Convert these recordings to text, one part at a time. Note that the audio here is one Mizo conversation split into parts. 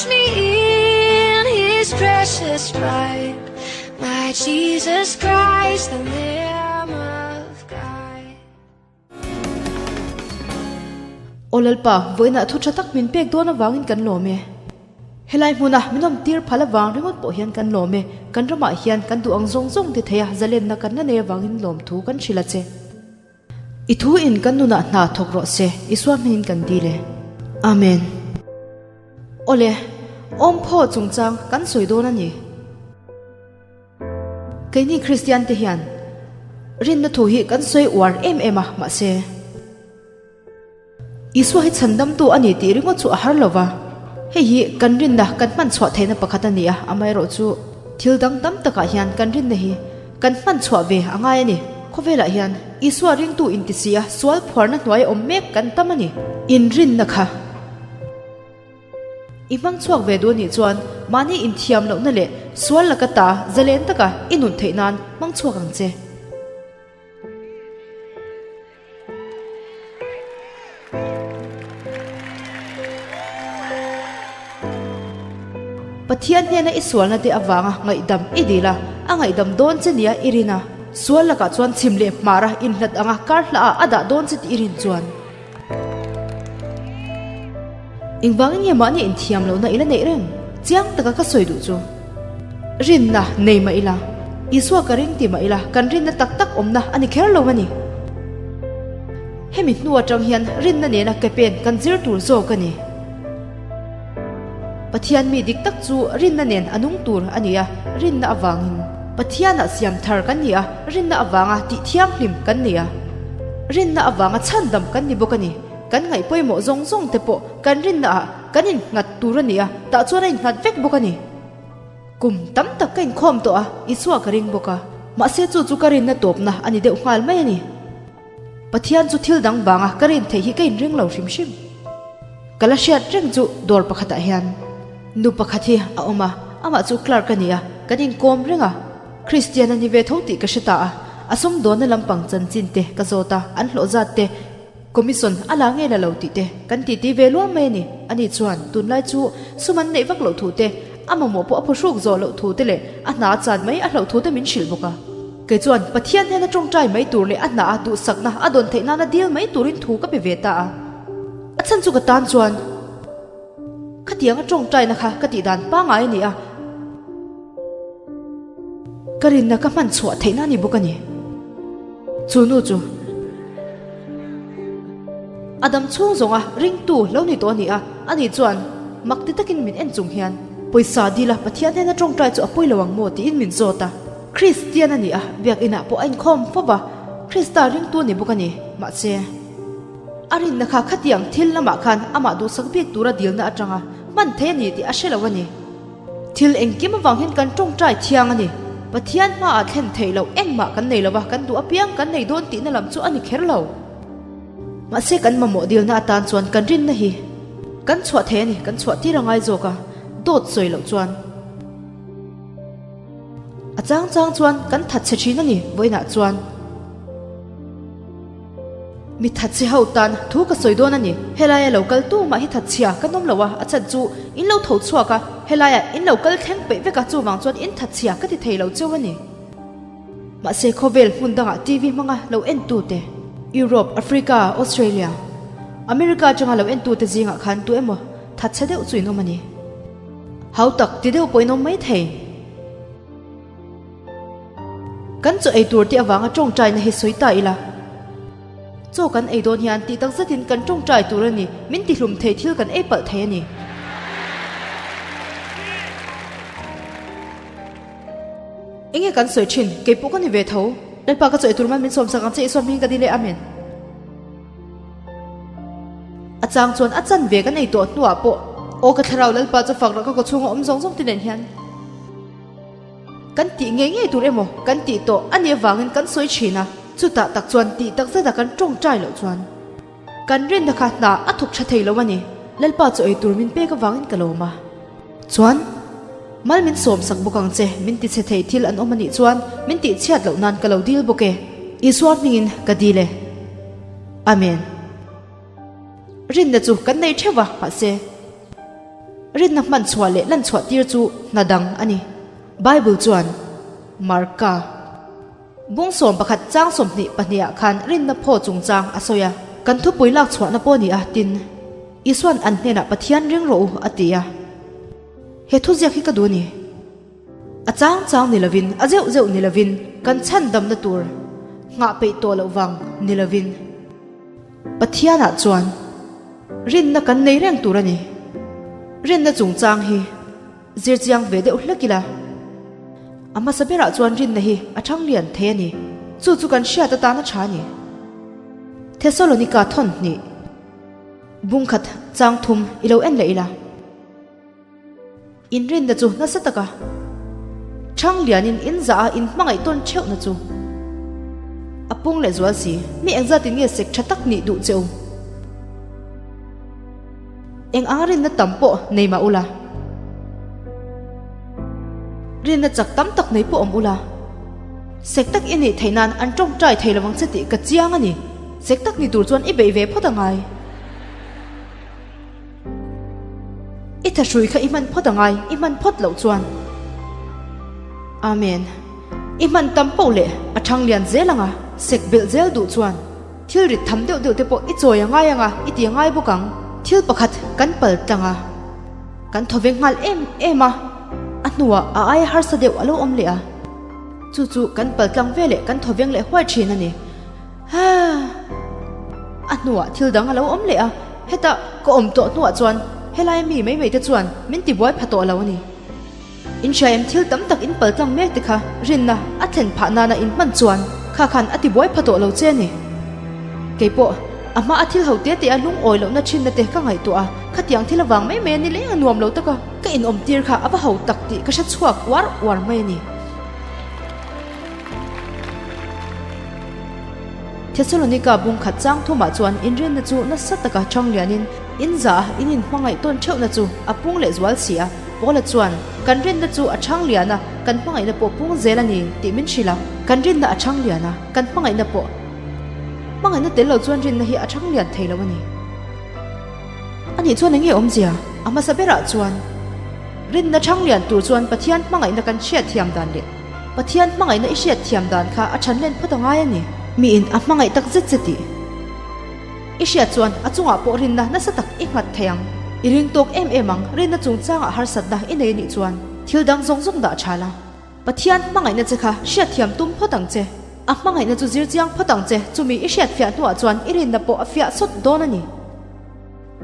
Wash me in his precious blood. My Jesus Christ, the Lamb of God. Aw Lalpa, vawiinah thu tha tak min pek dawn avangin kan lawm e. Helai hmuna min awm tir phal avang ringawt pawh hian kan lawm e. Kan ramah hian kan duh ang zawng zawng ti thei a, zalenna kan la nei avangin lawmthu kan hrilh a che. I thu in kan nunah hna thawk rawh se, Isua hmingin kan dil e. Amen. Awle, awmphaw chungchang kan sawi dawn a ni. Keini Kristian te hian rinna thu hi kan sawi uar em em a, mahse Isua hi chhandamtu a ni tih ringawt chu a har lo va, hei hi kan rinna kan hman chhuah theihna pakhat a ni a, amaherawhchu thil dang tam takah hian kan rinna hi kan hman chhuah ve a ngai a ni. Khawvelah hian Isua ringtu inti si a, sual phuarna hnuai awm mek kan tam a ni. Inrinna kha I hmang chhuak ve duh a nih chuan mahni inthiam lohna leh sual laka ta zalen taka i nun theih nan hmang chhuak ang che. Pathian hnena i sualna te avanga ngaihdam i dil a, a ngaihdam dawn che nia i rin a, sual lakah chuan chhim leh hmara inhlat anga kar hlaah a dah dawn che tih i rin chuan. Engvangin nge mahni inthiam lohna i la neih reng? Chiang taka ka sawi duh chu. Rinna nei mah ila, Isua ka ring ti mah ila, kan rinna tak tak awmna a ni kher lo a ni. Hemi hnu atang hian rinna nena ke pen kan zir tur zawk a ni. Pathian mi dik tak chu rinna nen a nung tur a ni a, rinna avangin Pathianah siam thar kan ni a, rinna avanga tih thianghlim kan ni a, rinna avanga chhandam kan ni bawk a ni. Kan ngaih pawimawh zawng zawng te pawh kan rinnaah kan innghat tur a ni a, tah chuan a innghat vek bawk a ni. Kum tam tak ka inkhawm tawh a, Isua ka ring bawk a, mahse chu chu ka rinna tawpna a ni deuh nghal mai a ni. Pathian chu thil dang vanga ka rin theih hi ka inring lo hrim hrim. Ka la hriat reng chu dawr pakhatah hian nu pakhat hi a awm a, amah chu clerk a ni a, kan inkawm reng a. Kristian a ni ve tho tih ka hre ta a, a sumdawnna lampang chanchin te ka zawt a, an hlawh zat te, commission a la nge la lo tih te kan titi ve luam mai a ni. Ani chuan tunlai chu sum an neih vak loh thu te, a mamawh pawh a phuhruk zawh loh thu te leh a hna a chan mai a hlauh thu te min hrilh bawk a. Kei chuan Pathian hnena tawngtai mai tur leh a hna a duhsakna a dawn theih nana dil mai turin thu ka pe ve ta a. A chhan chu ka tan chuan khatianga tawngtaina kha ka tih dan pangngai a ni a, ka rinna ka hman chhuah theihna a ni bawk a ni. Chu nu chu a dam chhung zawnga ringtu lo ni tawh a ni a, ani chuan mak ti takin min en chung hian pawisa dila Pathian hnena tawngtai chu a pawi lo ang maw tiin min zawt a. Kristian a ni a, biakinah pawh a inkhawm fo va, Krista ringtu a ni bawk a ni. Mahse, a rinna kha khatiang thil lamah khan amah duhsak bik tura dilna atanga hman thei a ni tih a hre lo a ni. Thil engkim avang hian kan tawngtai thiang a ni. Pathian hmaah thlen theih loh engmah kan nei lo va, kan duh apiang kan nei dawn tihna lam chu a ni kher lo. Mahse, kan mamawh dilna atan chuan kan rinna hi kan chhuah thei a ni, kan chhuah tir a ngai zawk a, dawt sawi loh chuan. A chang chang chuan kan that chhe thin a ni vawiinah chuan mi that chhe ho tan thu ka sawi dawn a ni. Helaia lo kal tu mah hi that chhia ka nawm lo a, a chhan chu in lo tho chhuak a, helaia in lo kal thleng peih vek a, chuvang chuan in that chhia ka ti thei lo cheu a ni. Mahse khawvel hmun dangah TV hmanga lo en tu te, Europe, Africa, Australia, America atanga lo en tu te zingah khan tu emaw that chhe deuh chu in awm a ni. Hau tak ti deuh pawhin awm mai thei. Kan chaw ei tur tih avanga tawngtaina hi sawi ta ila. Chaw kan ei dawn hian tih tak zetin kan tawngtai tur a ni, min tihlum thei thil kan ei palh thei a ni. Enge kan sawi thin, kei pawh ka ni ve tho. Lalpa ka chaw ei tur man min sawmsak ang che, Isua hming ka dil e, Amen. A chang chuan a chan ve kan ei tawh hnuah pawh aw ka thlarau Lalpa chu fak rawh ka kawchhunga awm zawng zawng te nen hian kan tih ngei ngei tur emaw kan tih tawh a nih avangin kan sawi thin a, chutah tak chuan tih tak zeta kan tawngtai loh chuan kan rinna kha hna a thawk tha thei lo a ni. Lalpa chu ei tur min pek avangin ka lawm a, chuan mal min sawmsak bawk ang che, min ti chhe thei thil an awm a nih chuan min tih chhiat loh nan ka lo dil bawk e, Isua hmingin ka dil e. Amen. Rinna chu kan nei theuh va, mahse. Rinna hman chhuah leh lan chhuah tir chu hna dang a ni. Bible chuan Marka bung 11 chang 22 ah khan rinna phaw chungchang a sawi a. Kan thupui lak chhuahna pawh ni a, tin, Isuan an hnenah Pathian ring rawh u a ti a. He thuziak hi ka duh a ni. A chang chang ni lovin, a zeuh zeuh ni lovin, kan chhandamna tur nghah peih tawh loh vang ni lovin, Pathianah chuan rinna kan nei reng tur a ni. Rinna chungchang hi zir chiang ve deuh hlek ila, a hmasa berah chuan rinna hi a thang lian thei a ni. Chu chu kan hriat atan a tha a ni. Thesalonika thawnhnih bungkhat chang thum i lo en leh ila. Inrinna chu nasa taka Thang lianin in zah a in hmangaih tawn theuhna chu a pung leh zual si. Mi engzatin nge sek tha tak nih duh che u? Eng anga rinna tam pawh nei mah ula? Rinna chak tam tak nei pawh awm ula? Sek tak i nih theih nan an tawngtai thei lovang che tih ka chiang a ni. Sek tak ni tur chuan i beih ve phawt a ngai. I thahrui kha i hman phawt a ngai, i hman phawt loh chuan. Amen. I hman tam poh leh a thang lian zel ang a, sek belh zel duh chuan thil rit tham deuh deuh te pawh i chawi a ngai ang a, i ti a ngai bawk ang. Thil pakhat kan pal tlang a, kan thaw ve nghal em em a, a hnuah a aia harsa deuh a lo awm leh a, chu chu kan pal tlang ve leh kan thaw veng leh huai thin a ni. Haa. A hnuah thil dang a lo awm leh a, heta ka awm tawh hnuah chuan helai mi mai mai te chuan min tibuai pha tawh lo a ni. In hria em thil tam tak in pal tlang mek te kha rinna a thlen phah nana in hman chuan kha khan a tibuai pha tawh lo che a ni. Keipawh a hma a thil ho te te a lungawi lohna thinna te ka ngaihtuah a, khatiang thil avang mai mai a ni leng a nuam lo taka ka inawm tir kha a va ho tak tih ka hre chhuak uar uar mai a ni. Thesalonika bung khat chang thumah chuan inrinna chu nasa taka chang lianin in za a, in inhmangaih tawn theuhna chu a pung leh zual si a. Paula chuan, Kan rinna chu a chang lian a, kan hmangaihna pawh pung zel a ni, tih min hrilh a. Kan rinna a chang lian a, kan hmangaihna pawh. Hmangaihna tel lo chuan rinna hi a chang lian thei lo a ni. Anih chuan eng nge awmzia? A hmasa berah chuan, rinna chang lian tur chuan Pathian hmangaihna kan hriatthiam dan leh, Pathian hmangaihna i hriat thiam dan kha a than len phawt a ngai a ni. Miin a hmangaih tak zet che tih i hriat chuan a chungah pawh rinna nasa tak i nghat thei ang. I ring tawk em em ang, rinna chungchangah harsatna i nei anih chuan thil dang zawng zawng dah tha la. Pathian hmangaihna che kha hriat thiam tum phawt ang che. A hmangaihna chu zir chiang phawt ang che, chumi i hriat fiah hnuah chuan i rinna pawh a fiah sawt dawn a ni.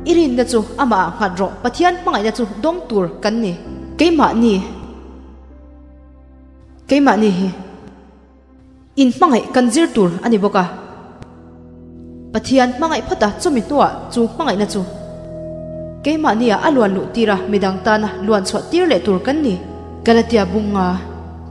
I rinna chu amahah nghat rawh, Pathian hmangaihna chu dawng tur kan ni. Keimahni. Keimahni hi in hmangaih kan zir tur a ni bawk a, Pathian hmangaih phawt a, chumi hnuah chu hmangaihna chu keimahnia a luan luh tir a, midang tana luan chhuah tir leh tur kan ni. Galatia bunga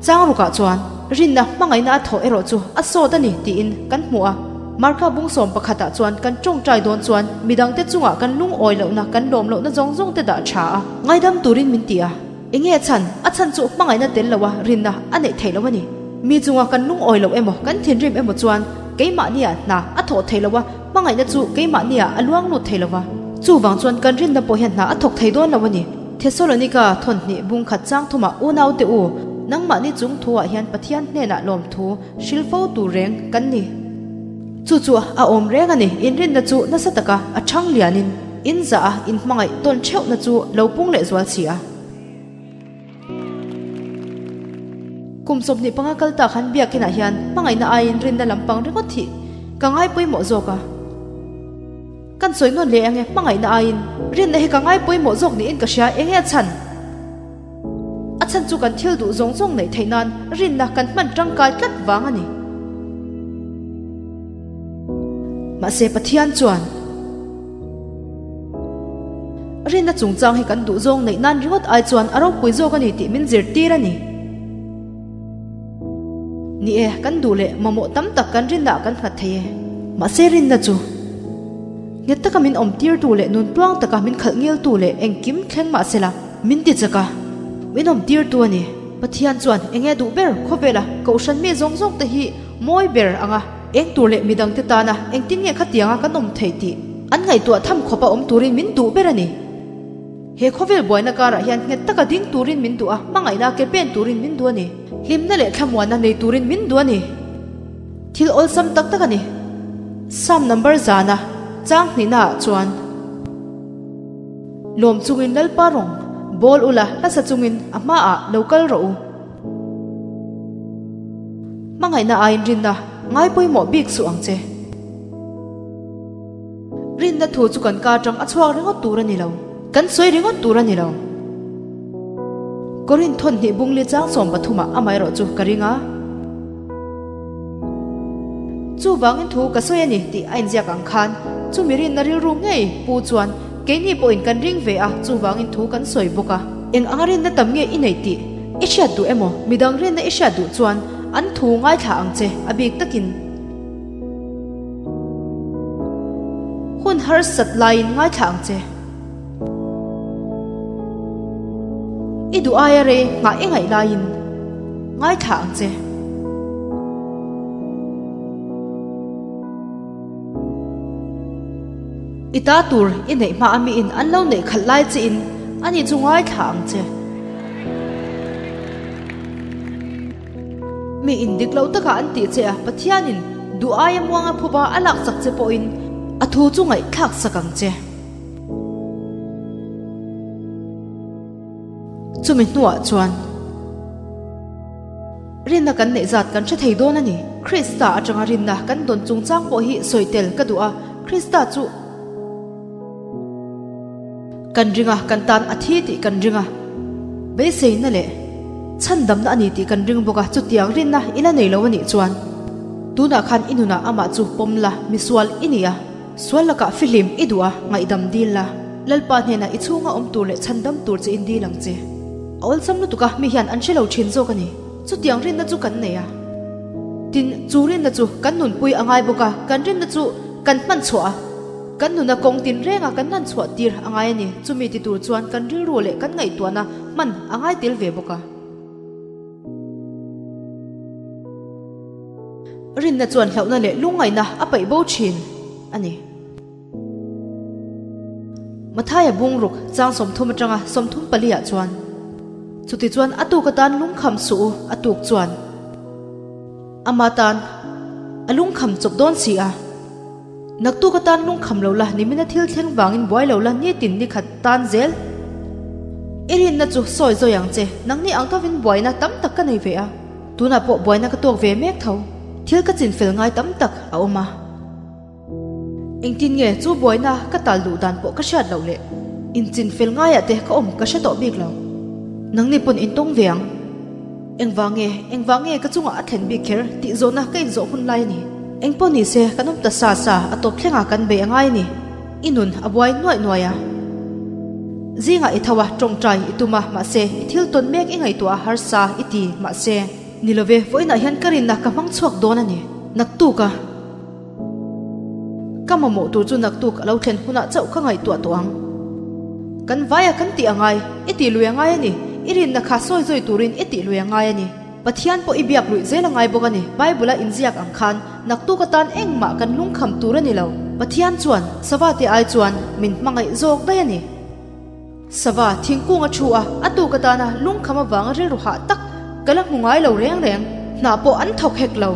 chang rukah chuan rinna hmangaihna a thawh erawh chu a sawt a ni tiin kan hmu a. Marka bung 11ah chuan kan tawngtai dawn chuan midangte chungah kan lungawi lohna, kan lawm lohna zawng zawngte dah tha a, ngaidam turin min ti a. Enge a chhan? A chhan chu hmangaihna tel loa rinna a neih theih loh a ni. Mi chunga kan lungawi loh emaw, kan thinrim emaw chuan keimahnia hna a thawh theih loh a, hmangaihna chu keimahnia a luang lut thei lo va. Chuvang chuan kan rinna pawh hian hna a thawk thei dawn lo a ni. Thesalonika thawnhnih bung khat chang thumah unaute u, nangmahni chung thuah hian Pathian hnenah lawmthu hril fo tur reng kan ni. Chu chu a awm reng a ni, inrinna chu nasa taka a thang lianin in zah a, in hmangaih tawn theuhna chu lo pung leh zual si a. Kum 25 kal tak han biakinah hian hmangaihna aiin rinna lampang ringawt hi ka ngai pawimawh zawk a. Kan sawi nawn leh ang e, hmangaihna aiin rinna hi ka ngai pawimawh zawk niin ka hria, enge a chhan? A chhan chu kan thil duh zawng zawng neih theih nan rinna kan hman tangkai tlat vang a ni. Mahse Pathian chuan rinna chungchang hi kan duh zawng neih nan ringawt ai chuan a ropui zawk a ni tih min zirtir a ni. Ni e, kan duh leh mamawh tam tak kan rinna ah kan nghat thei e. Mahse rinna chu nghet taka min awm tirtu leh nun tluang taka min khalh ngiltu leh engkim thleng mahsela min ti chak a, min awm tirtu a ni. Pathian chuan enge duh ber khawvela kohhran mi zawng zawng te hi mawi ber ang a, eng tur leh midang te tana engtin nge khatianga kan awm theih tih an ngaihtuah tham khawpa awm turin min duh ber a ni. He khawvel buaina karah hian nghet taka ding turin min duh a, hmangaihna ke pen turin min duh a ni. Hlimna leh thlamuanna nei turin min duh a ni. Thil awlsam tak tak a ni. Psalm number zana chang hnihnaah chuan, Lawm chungin Lalpa rawng bawl ula, hlasa chungin a hmaah lo kal rawh u. Hmangaihna aiin rinna ngai pawimawh bik suh ang che. Rinna thu chu kan ka atang a chhuak ringawt tur a ni lo, kan sawi ringawt tur a ni lo. Korinth thawnhnih bungli chang 13 ah amaherawh chu ka ring a. Chuvangin thu ka sawi a ni tih a inziak ang khan chumi rinna rilru ngei pu chuan keini pawhin kan ring ve a, chuvangin thu kan sawi bawk a. Eng anga rinna tam nge i neih tih i hriat duh emaw midang rinna i hriat duh chuan an thu ngaithla ang che a bik takin. Hun harsat laiin ngaithla ang che. I duh aia rei nghah i ngaih laiin ngaithla ang che. I ta tur i neih hma a miin an lo neih khalh lai che in ani chu ngaithla ang che. Mi in dik lo taka an tih che a, Pathianin duh aia muanga phuba a lak chak che pawhin a thu chu ngaihthlak sak ang che. Chumi hnuah chuan rinna kan neih zat kan hre thei dawn a ni. Krista atanga rinna kan dawn chungchang pawh hi sawi tel ka duh a, Krista chu kan ring a, kan tan a thi tih kan ring a, beiseina leh chhandamna a ni tih kan ring bawk a, chutiang rinna i la nei lo a nih chuan tunah khan i nunah amah chu pawm la, misual i ni a. Sual lakah fihlim i duh a, ngaihdam dil la. Lalpa hnenah i chhunga awm tur leh chhandam tur che in dil ang che. A awlsam lutuk a, mi hian an hre lo thin zawk a ni. Chutiang rinna chu kan nei a. Tin, chu rinna chu kan nunpui a ngai bawk a, kan rinna chu kan hman chhuah a, kan nuna kawng tin renga kan lan chhuah tir a ngai a ni. Chumi ti tur chuan kan rilru leh kan ngaihtuahna hman a ngai tel ve bawk a. Rinna chuan hlauhna leh lungngaihna a paih bo thin a ni. Mathaia bungruk chang 30 atanga 34 ah chuan, Chutichuan a tuk atan lungkham suh u, a tuk chuan ama tan a lungkham chawp dawn si a. Naktuk atan lungkham lo la, nimina thil thleng vangin buai lo la, nitin nikhat tan zel i rinna chu sawi zawi ang che, nangni ang thovin buaina tam tak ka nei ve a. Tunah pawh buaina ka tawk ve mek tho. Thil ka chinfel ngai tam tak a awm a. Engtin nge chu buaina ka tal duh dan pawh ka hriat loh leh inchinfel ngaiah te ka awm ka hre tawh bik lo. Nangni pawn intawng ve ang. Engvang nge, engvang nge ka chungah a thlen bik kher tih zawhna ka inzawh hun lai a ni. Engpawh ni se kan awm ta sa sa a tawp thlengah kan bei a ngai a ni. I nun a buai nuaih nuaih a. Zingah i tho a, tawngtai i tum a, mahse, i thil tawn mek i ngaihtuah a harsa i ti, mahse. Ni love, vawiinah hian ka rinna ka hmang chhuak dawn a ni. Naktuk a. Ka mamawh tur chu naktuk a lo thlen hunah chauh ka ngaihtuah tawh ang. Kan vaia kan tih a ngai, i tih lui a ngai a ni. I rinna kha sawi zawi turin i tih lui a ngai a ni. Pathian pawh i biak luih zel a ngai bawk a ni. Bible-a inziak ang khan naktuk atan engmah kan lungkham tur a ni lo. Pathian chuan sava te ai chuan min hmangaih zawk daih a ni. Sava thingkung a thu a, a tuk atana lungkham avanga rilru hah tak ka la hmu ngai lo reng reng. Hna pawh an thawk hek lo.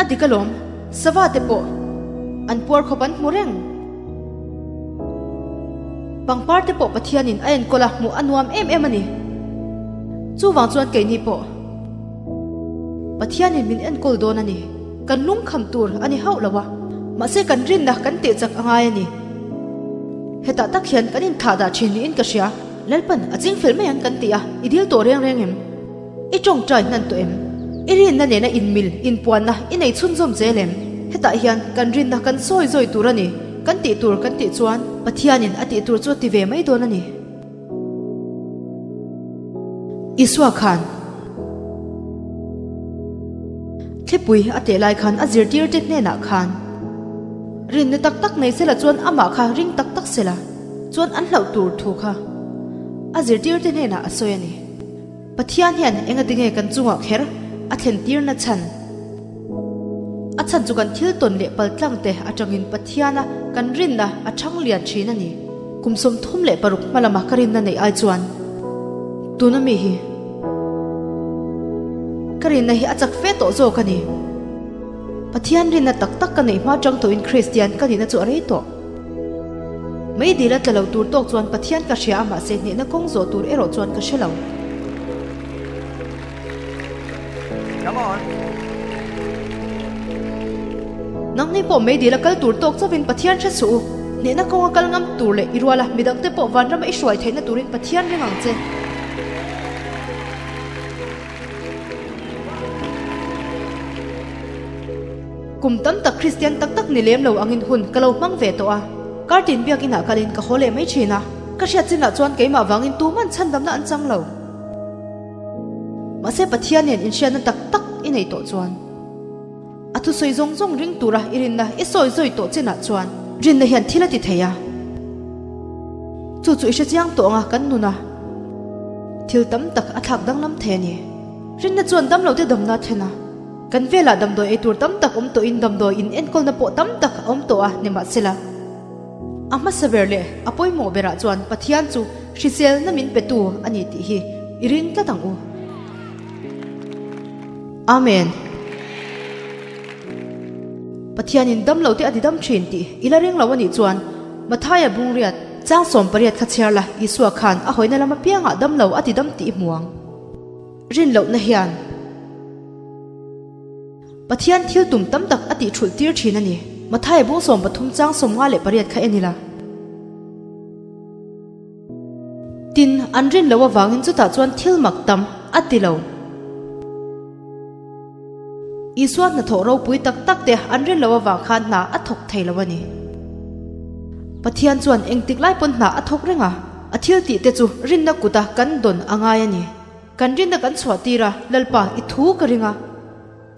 A dik alawm, sava te pawh an puar khawp an hmu reng. Pangpar te pawh Pathianin a enkawl a, hmuh a nuam em em a ni. Chuvang chuan keini pawh Pathianin min enkawl dawn a ni. Kan lungkham tur a ni hauh lo a, mahse kan rinna kan tih chak a ngai a ni. Hetah tak hian kan inthah dah thin niin ka hria. Lalpan a ching fel mai ang kan ti a, i dil tawh reng reng em? I tawngtai hnan tawh em? I rinna nena inmil, inpuanna i nei chhunzawm zel em? Hetah hian kan rinna kan sawi zawi tur a ni. Kan tih tur kan tih chuan Pathianin a tih tur chu a ti ve mai dawn a ni. Isua khan thlipui a teh lai khan a zirtirte hnenah khan rinna tak tak nei sela chuan amah kha ring tak tak sela chuan an hlauh tur thu kha a zirtirte hnenah a sawi a ni. Pathian hian enga tinge kan chungah kher a thlen tirna chhan? A chhan chu kan thil tawn leh paltlang te atangin Pathiana kan rinna a thang lian thin a ni. Kum 36 hma lama ka rinna neih ai chuan tuna mi hi ka rinna hi a chak fe tawh zawk a ni. Pathian rinna tak tak ka neih hma tang tawhin Kristian ka nihna chu a rei tawh. Mei dil a tla lo tur tawk chuan Pathian ka hria a mahse hnehna kawng zawh tur erawh chuan ka hre lo. Nangni pawh mei dil a kal tur tawk chauhin Pathian hre suh u. Hnehna kawnga kal ngam tur leh i ruala midangte pawh vanrama i hruai theihna turin Pathian ring ang che. Kum tam tak Kristian tak tak ni lem lo angin hun ka lo hmang ve tawh a. Kartin biakinah kalin ka haw leh mai thin a. Ka hriat chinah chuan keimah vangin tuman chhandamna an chang lo. Mahse Pathian nen inhriatna tak tak i nei tawh chuan a thusawi zawng zawng ring tura i rinna i sawi zawi tawh chinah chuan rinna hian thil a ti thei a. Chu chu i hre chiang tawh anga kan nuna thil tam tak a thlak danglam thei a ni. Rinna chuan damlote damna a thlen a. Kan velah damdawi ei tur tam tak awm tawhin damdawi in enkawlna pawh tam tak a awm tawh a, nimahsela a hmasa ber leh a pawimawh berah chuan Pathian chu hriselna min petu a ni tih hi i ring tlat ang u. Amen. Pathianin damlote a didam thin tih i la ring lo a nih chuan Mathaia bungriat chang 18 kha chhiar la, Isua khan a hawina lam apiangah damlo a tidam tih i hmu ang. Rin lohna hian Pathian thil tum tam tak a tih thulh tir thin a ni. Mathaia bung 13 chang 58 kha en ila. Tin, an rin loh avangin chutah chuan thil mak tam a ti lo. Isua hnathawh ropui tak tak te an rin loh avang khan hna a thawk thei lo a ni. Pathian chuan engtik lai pawn hna a thawk reng a, a thil tih te chu rinna kuta kan dawn a ngai a ni. Kan rinna kan chhuah tir a, Lalpa, i thu ka ring a,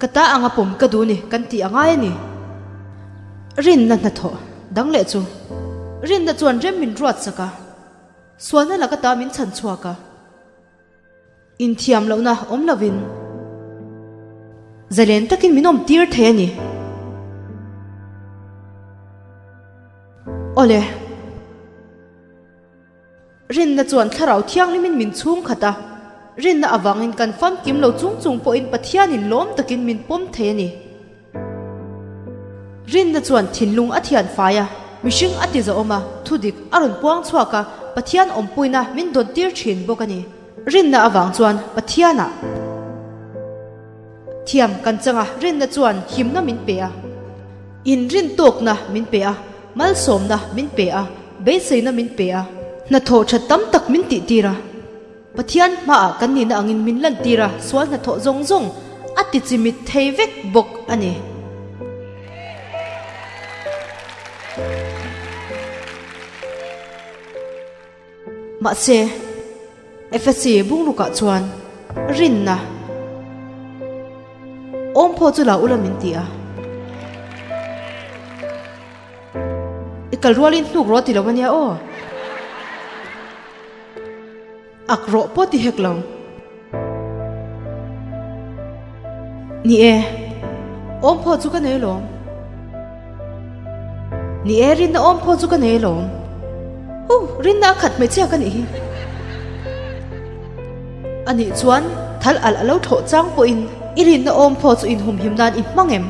ka ta anga pawm ka duh ni kan tih a ngai a ni. Rinna hnathawh dang leh chu rinna chuan rem min ruat sak a, sualna laka ta min chhan chhuak a, inthiam lohna awm lovin zalen takin min awm tir thei a ni. Awle. Rinna chuan Thlarau Thianghlimin min chhung khat a, rinna avangin kan famkim lo chung chung pawhin Pathianin lawm takin min pawm thei a ni. Rinna chuan thinlung a thian fai a, mihring a ti zahawm a, thudik a rawn puang chhuak a, Pathian awmpuina min dawn tir thin bawk a ni. Rinna avang chuan Pathianah thiam kan chang a, rinna chuan himna min pe a, inrintawkna min pe a, Malsawmna min pe a, beiseina min pe a, hnathawh that tam tak min tihtir a, Pathian hmaah kan nihna angin min lantir a, sual hnathawh zawng zawng a ti chimit thei vek bawk a ni. Mahse, Efesi bungrukah chuan rinna awmphaw chu la ula min ti a. I kal rualin hnuk rawh ti lo ania aw. Ak rawh pawh ti hek lo. Ni e, awmphaw chu ka nei alawm. Ni e, rinna awmphaw chu ka nei alawm. Hu, rinna a khat hmeichhia ka nih hi. Anih chuan thal alh a lo thlawh chang pawhin i rinna awmphaw chu inhumhim nan i hmang em?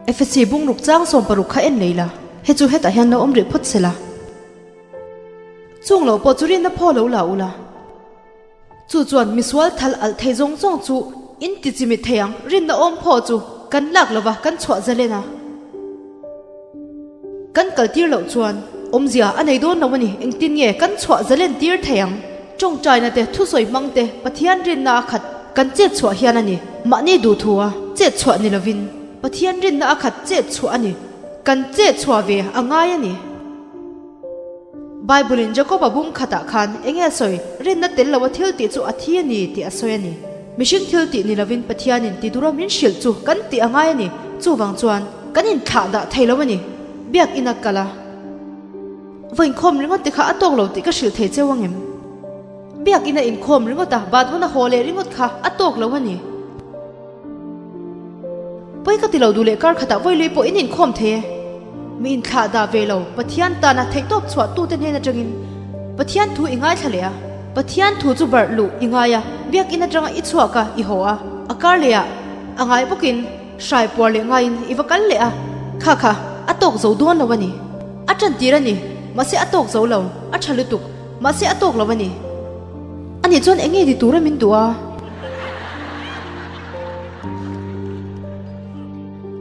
Efesi bungruk chang 60 kha en lei la, he chu hetah hian lo awm rih phawt se la. Chung lo pawh chu rinna phaw lo la ula. Chu chuan misual thal alh thei zawng zawng chu in ti chimit thei ang, rinna awm phaw chu kan lak lova kan chhuah zalen a. Kan kal tir loh chuan awmzia a nei dawn lo a ni, engtin nge kan chhuah zalen tir thei ang? Tawngtaina te, thusawi hmang te, Pathian rinna a khat kan chet chhuah hian a ni, mahni duhthua chet chhuah ni lovin Pathian rinna a khat chet chhuah a ni, kan chet chhuah ve a ngai a ni. Bible-in Jakob-a bung khatah khan eng nge a sawi? Rinna tel loa thil tih chu a thi a ni tih a sawi a ni. Mihring thil tih ni lovin Pathianin ti tura min hrilh chu kan tih a ngai a ni. Chuvang chuan kan inthlah dah thei lo a ni. Biakina kal a, vawiinkhawm ringawt te kha a tawk lo tih ka hrilh thei cheu ang em? Biakinn a inkhawm ringawt a, ban huna haw leh ringawt kha a tawk lo a ni. Pawi ka ti lo duh leh kar khatah vawilui pawh in inkhawm thei e. Mi inthlah dah ve lo, Pathian tana theihtawp chhuah tute hnen atangin Pathian thu i ngaithla leh a. Pathian thu chu barh luh i ngai a, biakinn atanga i chhuak a, i haw a. A kar leh ah a ngai bawkin hrai puar leh ngaiin i va kal leh a. Kha kha, a tawk zo dawn lo a ni. A tan tir a ni, mahse a tawk zo lo, a tha lutuk, mahse a tawk lo a ni. Ani chuan eng nge ti tura min duh a?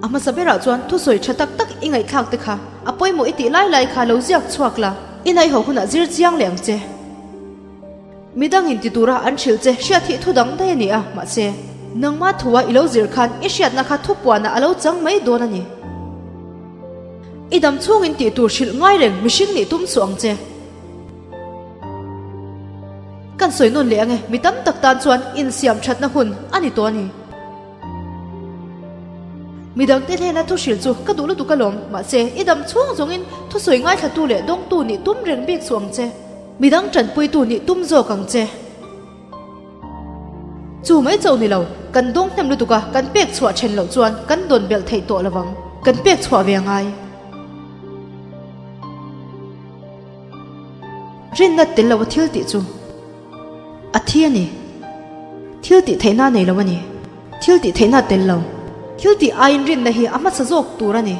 A hmasa berah chuan thusawi tha tak tak i ngaihthlak te kha a pawimawh i tih lai lai kha lo ziak chhuak la, i naiho hunah zir chiang leh ang che. Midangin ti tura an hrilh che hriat hi thu dang daih a ni a, mahse, nangma thua i lo zir khan i hriatna kha thupuanah a lo chang mai dawn a ni. I dam chhungin tih tur hrilh ngai reng mihring nih tum suh ang che. Kan sawi nawn leh ange, mi tam tak tan chuan insiam thatna hun a ni tawh a ni. Midangte hnena thu hrilh chu ka duh lutuk alawm, mahse i dam chhung zawngin thusawi ngaithlatu leh dawngtu nih tum reng bik suh ang che. Midang tanpuitu nih tum zawk ang che. Chu mai chauh ni lo, kan dawng hnem lutuk a, kan pek chhuah then loh chuan kan dawn belh theih tawh lovang, kan pek chhuah ve a ngai. Rinna tel lo a thil tih chu a thi a ni. Thil tih theihna nei lo a ni. Thil tih theihna tel lo. Thil tih aiin rinna hi a hmasa zawk tur a ni.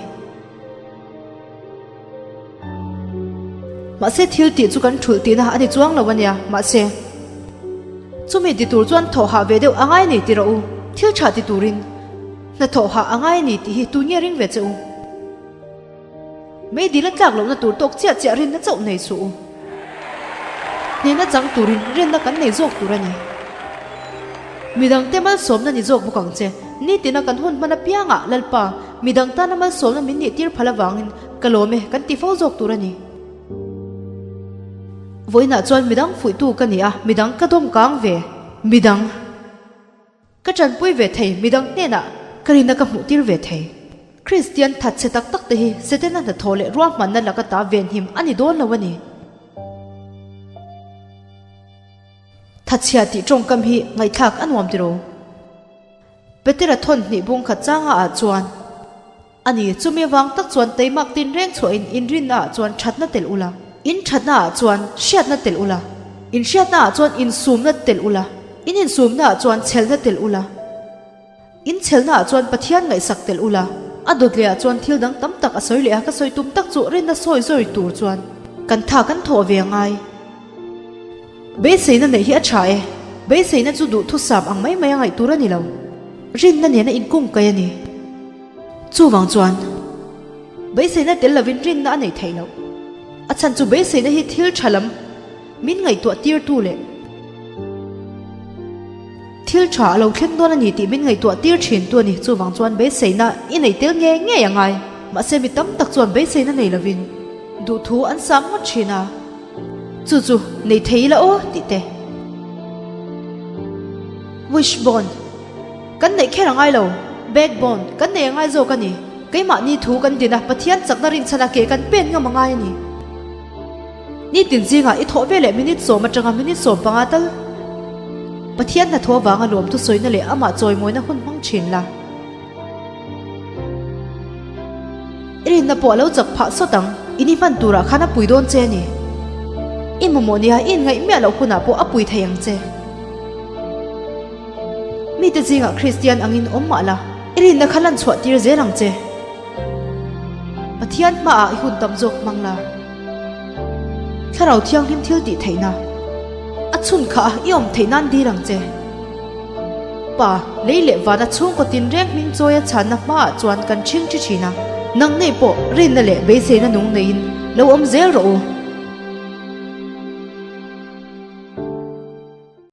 Mahse thil tih chu kan thulh tihna a ni chuang lo a nia. Mahse chumi ti tur chuan thawh hah ve deuh a ngai a ni ti rawh u. Thil tha ti turin hna thawh hah a ngai a ni tih hi tu nge ring ve che u? Meidil a tlak lohna tur tawk chiah chiah rinna chauh nei suh u. Hnehna chang turin rinna kan nei zawk tur a ni. Midangte malsawmna ni zawk bawk ang che. Nitina kan hun hman apiangah Lalpa, midang tana malsawmna min nih tir phal avangin ka lawm e kan ti fo zawk tur a ni. Vawiinah chuan midang fuihtu ka ni a, midang ka dawm kang ve. Midang. Ka tanpui ve thei, midang hnenah ka rinna ka hmuh tir ve thei. Kristian thatchhe tak tak te hi Setana hnathawh leh ruahmanna laka ta venhim a ni dawn lo a ni. Thatchhia tih tawngkam hi ngaihthlak a nuam tiro. Petera thawn hnih bung khat changa ah chuan. A ni, chumi avang tak chuan teimak tin reng chhuahin inrinna ah chuan thatna telh ula, in thatna ah chuan hriatna telh ula, in hriatna ah chuan insumna telh ula, in insumna ah chuan chhelna telh ula, in chhelna ah chuan Pathian ngaihsak telh ula. A dawt leh ah chuan thil dang tam tak a sawi leh a, ka sawi tum tak chu rinna sawi zawi tur chuan kan tha kan thawh ve a ngai. Beiseina neih hi a tha e. Beiseina chu duhthusam ang mai mai a ngaih tur a ni lo. Rinna nena inkungkaih a ni. Chuvang chuan, beiseina tel lovin rinna a neih theih loh. A chhan chu beiseina hi thil tha lam min ngaihtuah tirtu leh thil tha a lo thleng dawn a ni tih min ngaihtuah tir thin tu a ni. Chuvang chuan beiseina i neih tel nge ngei a ngai. Mahse mi tam tak chuan beiseina nei lovin duhthu an sam ngawt thin a. Chu chu nei thei ila aw tih te. Wishbone. Kan neih kher a ngai lo, backbone kan nei a ngai zawk a ni. Keimahni thu kan din a, Pathian chakna rinchhan a ke kan pen ngam a ngai a ni. Nitin zingah i thawh veleh minute sawm atanga minute 15 tal Pathian hnathawh avanga lawm thusawina leh amah chawimawina hun hmang thin la. I rinna pawh a lo chak phah sawt ang, in i hman turah khan a pui dawn che a ni. I mamawh nia i inngaih miah loh hunah pawh a pui thei ang che. Mite zingah Kristian angin awm mah la, i rinna kha lan chhuah tir zel ang che. Pathian hmaah i hun tam zawk hmang la. Thlarau Thianghlim thil tih theihna a chhun kha a i awm theih nan dil ang che. Pa, lei leh vana chhungkaw tinreng hming chawia chhanna hmaah chuan kan ṭhing ṭhi ṭhin a, nang nei pawh rinna leh beiseina nung neiin lo awm zel rawh u.